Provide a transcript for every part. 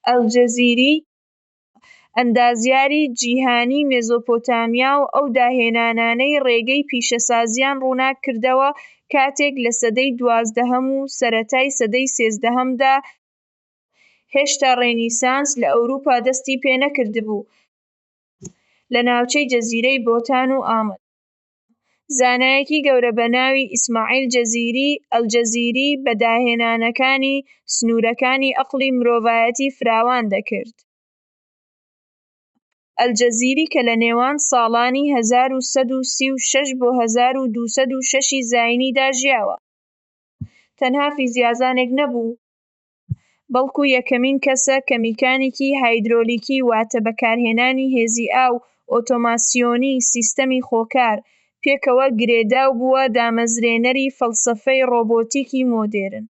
ئەلجەزیری ئەندازیاری جیهانی مێزۆپۆتامیا و ئەو داهێنانانەی ڕێگەی پیشەسازییان ڕووناک کردەوە کاتێک لە سەدەی دوازدەهەم و سەرەتای سەدەی سێزدەهەمدا هێشتا ڕێنیسانس لە ئەوروپا دەستی پێنەکردبوو، لە ناوچەی جزیرەی بۆتان و ئامەد. زانایەکی گەورە بە ناوی ئیسماعیل جزیری ئەلجەزیری بە داهێنانەکانی سنوورەکانی ئەقڵی مرۆڤایەتی فراوان دەکرد. ئەلجەزیری کە لە نێوان ساڵانی 1136 بۆ 1206 ی زاینیدا ژیاوە، تەنها فیزیازانێک نەبوو، بەڵکو یەکەمین کەسە کە میکانیکی هایدرۆلیکی واتە بەکارهێنانی هێزی ئاو و ئۆتۆماسیۆنی سیستەمی خۆکار، پێکەوە گرێدا و بووە دامەزرێنەری فەلسەفەی ڕۆبۆتیکی مۆدێرن.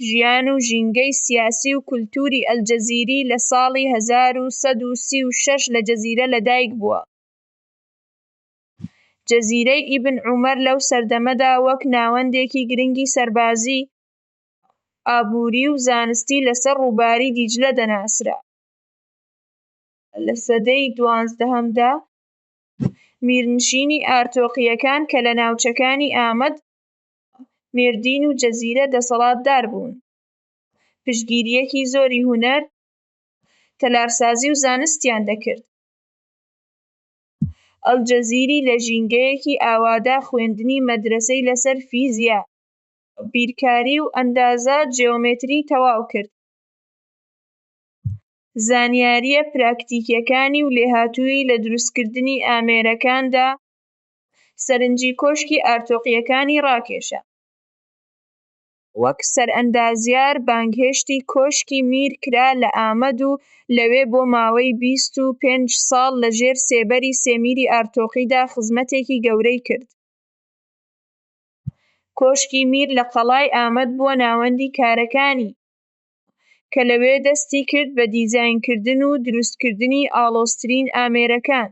ژیان و ژینگەی سیاسی و کولتووری ئەلجەزیری لە ساڵی 1136 لە جزیرە لەدایک بووە. جزیرەی ئیبن عومەر لەو سەردەمەدا وەک ناوەندێکی گرنگی سەربازی، ئابووری و زانستی لەسەر ڕووباری دیجلە دەناسرا. لە سەدەی دوازدەهەمدا میرنشینی ئارتۆقییەکان کە لە ناوچەکانی ئامەد، مێردین و جزیرە دەسەڵاتدار بوون، پشتگیرییەکی زۆری هونەر، تەلارسازی و زانستیان دەکرد. ئەلجەزیری لە ژینگەیەکی ئاوادا خوێندنی مەدرەسەی لەسەر فیزیا، بیرکاری و ئەندازە جیۆمەتری تەواو کرد. زانیارییە پراکتیکیەکانی و لێهاتوویی لە دروستکردنی ئامێرەکاندا سەرنجی کۆشکی ئارتۆقییەکانی ڕاکێشا. وەک سەرئەندازیار بانگهێشتی کۆشکی میر کرا لە ئامەد و لەوێ بۆ ماوەی 25 ساڵ لە ژێر سێبەری سێ میری ئارتۆقیدا خزمەتێکی گەورەی کرد. کۆشکی میر لە قەڵای ئامەد بووە ناوەندی کارەکانی، کە لەوێ دەستی کرد بە دیزاینکردن و دروستکردنی ئاڵۆزترین ئامێرەکان.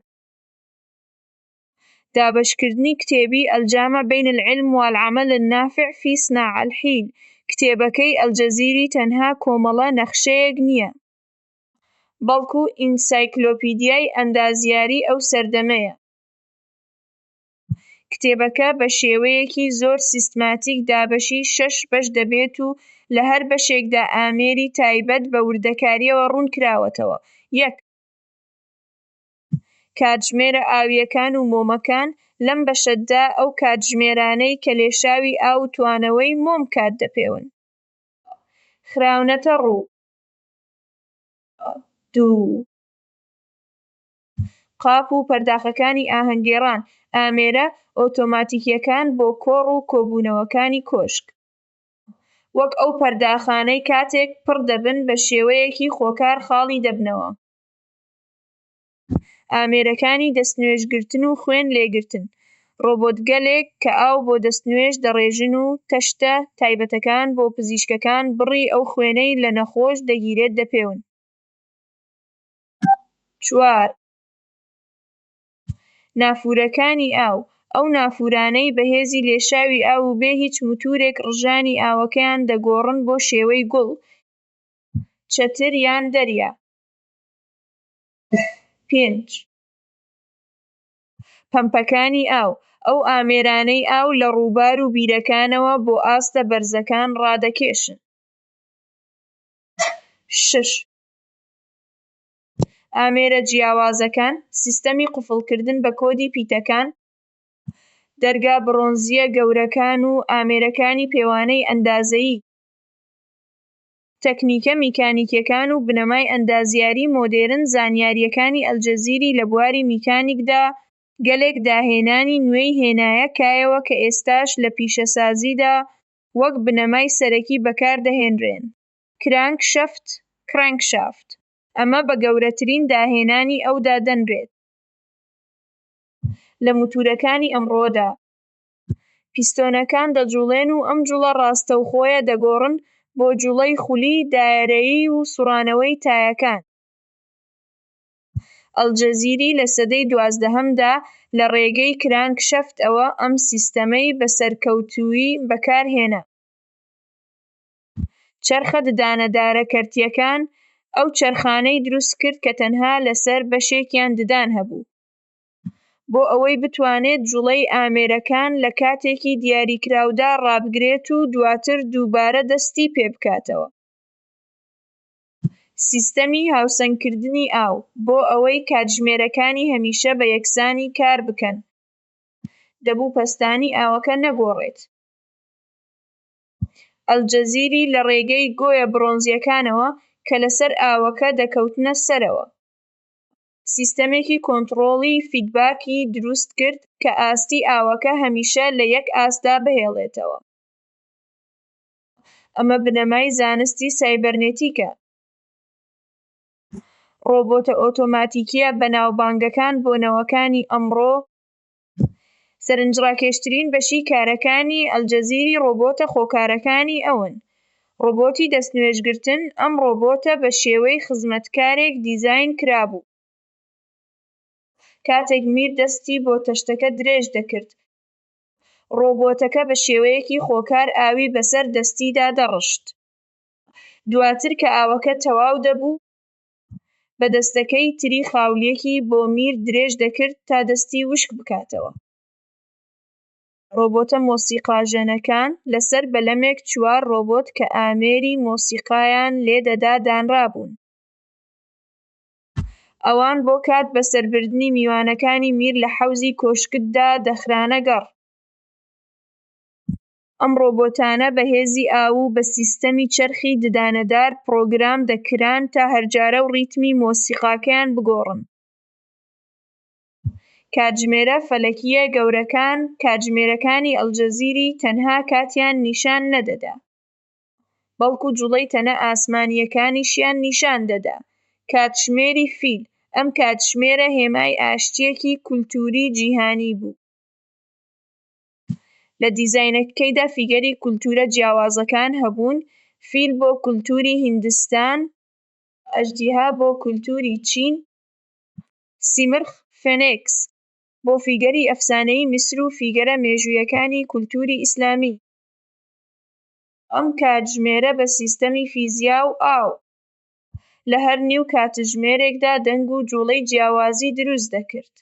دابەشکردنی کتێبی، الجامع بین العلم والعمل النافع فی صناعە الحیل، کتێبەکەی ئەلجەزیری تەنها کۆمەڵە نەخشەیەک نییە، بەڵکو ئینسایکلۆپیدیای ئەندازیاری ئەو سەردەمەیە. کتێبەکە بە شێوەیەکی زۆر سیستماتیک دابەشی شەش بەش دەبێت و لە هەر بەشێکدا ئامێری تایبەت بە وردەکارییەوە ڕوون کراوەتەوە. یەک. کاتژمێرە ئاوییەکان و مۆمەکان، لەم بەشەدا ئەو کاتژمێرانەی کە لێشاوی ئاو و توانەوەی مۆم کات دەپێون خراونەتە ڕوو. دوو. قاپ و پەرداخەکانی ئاهەنگگێڕان، ئامێرە ئۆتۆماتیکییەکان بۆ کۆڕ و کۆبوونەوەکانی کۆشک. وەک ئەو پەرداخانەی کاتێک پڕ دەبن بە شێوەیەکی خۆکار خاڵی دەبنەوە. ئامێرەکانی دەستنوێژگرتن و خوێن لێگرتن، ڕۆبۆتگەلێک کە ئاو بۆ دەستنوێژ دەڕێژن و تەشتە تایبەتەکان بۆ پزیشکەکان بڕی ئەو خوێنەی لە نەخۆش دەگیرێت دەپێون. چوار. نافورەکانی ئاو، ئەو نافورانەی بە هێزی لێشاوی ئاو و بێ هیچ موتورێک ڕژانی ئاوەکەیان دەگۆڕن بۆ شێوەی گوڵ، چەتر یان دەریا. پێنج. پەمپەکانی ئاو، ئەو ئامێرانەی ئاو لە ڕووبار و بیرەکانەوە بۆ ئاستە بەرزەکان ڕادەکێشن. شەش. ئامێرە جیاوازەکان، سیستەمی قوفڵکردن بە کۆدی پیتەکان، دەرگا بڕۆنزییە گەورەکان و ئامێرەکانی پێوانەی ئەندازەیی. تەکنیکە میکانیکیەکان و بنەمای ئەندازیاری مۆدێرن زانیاریەکانی ئەلجەزیری لە بواری میکانیکدا گەلێک داهێنانی نوێی هێنایە کایەوە کە ئێستاش لە پیشەسازیدا وەک بنەمای سەرەکی بەکاردەهێنرێن. کرانک شەفت Crankshaft، ئەمە بە گەورەترین داهێنانی ئەو دادەنرێت. لە موتورەکانی ئەمڕۆدا، پیستۆنەکان دەجوڵێن و ئەم جوڵە ڕاستەوخۆیە دەگۆڕن بۆ جوڵەی خولی، دایەرەیی و سوڕانەوەی تایەکان. ئەلجەزیری لە سەدەی دوازدەهەمدا لە ڕێگەی کرانک شەفت ەوە ئەم سیستەمەی بە سەرکەوتوویی بەکارهێنا. چەرخە ددانەدارە کەرتییەکان، ئەو چەرخانەی دروست کرد کە تەنها لەسەر بەشێکیان ددان هەبوو، بۆ ئەوەی بتوانێت جوڵەی ئامێرەکان لە کاتێکی دیاریکراودا ڕابگرێت و دواتر دووبارە دەستی پێبکاتەوە. سیستەمی هاوسەنگکردنی ئاو، بۆ ئەوەی کاتژمێرەکانی هەمیشە بە یەکسانی کار بکەن، دەبوو پەستانی ئاوەکە نەگۆڕێت. ئەلجەزیری لە ڕێگەی گۆیە برۆنزییەکانەوە کە لەسەر ئاوەکە دەکەوتنە سەرەوە، سیستەمێکی کۆنتڕۆڵی فیدباک ی دروست کرد کە ئاستی ئاوەکە هەمیشە لە یەک ئاستدا بهێڵێتەوە. ئەمە بنەمای زانستی سایبەرنێتیکە. ڕۆبۆتە ئۆتۆماتیکییە بەناوبانگەکان بۆ نەوەکانی ئەمڕۆ. سەرنجڕاکێشترین بەشی کارەکانی ئەلجەزیری ڕۆبۆتە خۆکارەکانی ئەون. ڕۆبۆتی دەستنوێژگرتن، ئەم ڕۆبۆتە بە شێوەی خزمەتکارێک دیزاین کرابوو. کاتێک میر دەستی بۆ تەشتەکە درێژ دەکرد، ڕۆبۆتەکە بە شێوەیەکی خۆکار ئاوی بەسەر دەستیدا دەڕشت. دواتر کە ئاوەکە تەواو دەبوو، بە دەستەکەی تری خاولییەکی بۆ میر درێژ دەکرد تا دەستی وشک بکاتەوە. ڕۆبۆتە مۆسیقاژەنەکان، لەسەر بەلەمێک چوار ڕۆبۆت کە ئامێری مۆسیقایان لێدەدا دانرابوون. ئەوان بۆ کات بەسەربردنی میوانەکانی میر لە حەوزی کۆشکدا دەخرانە گەڕ. ئەم ڕۆبۆتانە بە هێزی ئاو و بە سیستەمی چەرخی ددانەدار پڕۆگرام دەکران تا هەرجارە و ڕیتمی مۆسیقاکەیان بگۆڕن. کاتژمێرە فەلەکییە گەورەکان، کاتژمێرەکانی ئەلجەزیری تەنها کاتیان نیشان نەدەدا، بەڵکو جوڵەی تەنە ئاسمانییەکانیشیان نیشان دەدا. کاتژمێری فیل، ئەم کاتژمێرە هێمای ئاشتییەکی کولتووری جیهانی بوو. لە دیزاینەکەیدا فیگەری کولتوورە جیاوازەکان هەبوون، فیل بۆ کولتووری هیندستان، ئەژدیها بۆ کولتووری چین، سیمرخ فێنێکس بۆ فیگەری ئەفسانەیی میسر و فیگەرە مێژوویەکانی کولتووری ئیسلامی. ئەم کاتژمێرە بە سیستەمی فیزیا و ئاو، لە هەر نیو کاتژمێرێکدا دەنگ و جوڵەی جیاوازی دروست دەکرد.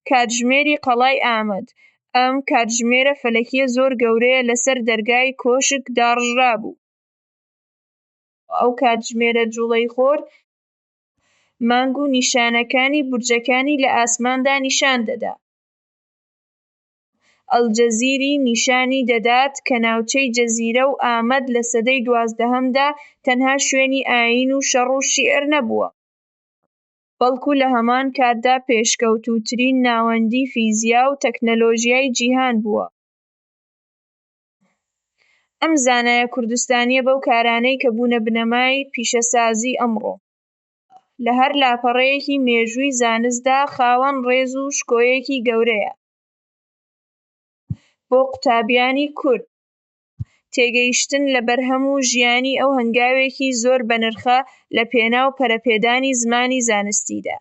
کاتژمێری قەڵای ئامەد، ئەم کاتژمێرە فەلەکییە زۆر گەورەیە لەسەر دەرگای کۆشک داڕژرابوو. ئەو کاتژمێرە جوڵەی خۆر، مانگ و نیشانەکانی بورجەکانی لە ئاسماندا نیشان دەدا. ئەلجەزیری نیشانی دەدات کە ناوچەی جەزیرە و ئامەد لە سەدەی دوازدەهەمدا تەنها شوێنی ئایین و شەڕ و شیعر نەبووە، بەڵکو لە هەمان کاتدا پێشکەوتووترین ناوەندی فیزیا و تەکنەلۆژیای جیهان بووە. ئەم زانایە کوردستانییە بەو کارانەی کە بوونە بنەمای پیشەسازی ئەمڕۆ، لە هەر لاپەڕەیەکی مێژووی زانستدا خاوەن ڕێز و شکۆیەکی گەورەیە. بۆ قوتابیانی کورد، تێگەیشتن لە بەرهەم و ژیانی ئەو هەنگاوێکی زۆر بەنرخە لە پێناو پەرەپێدانی زمانی زانستیدا.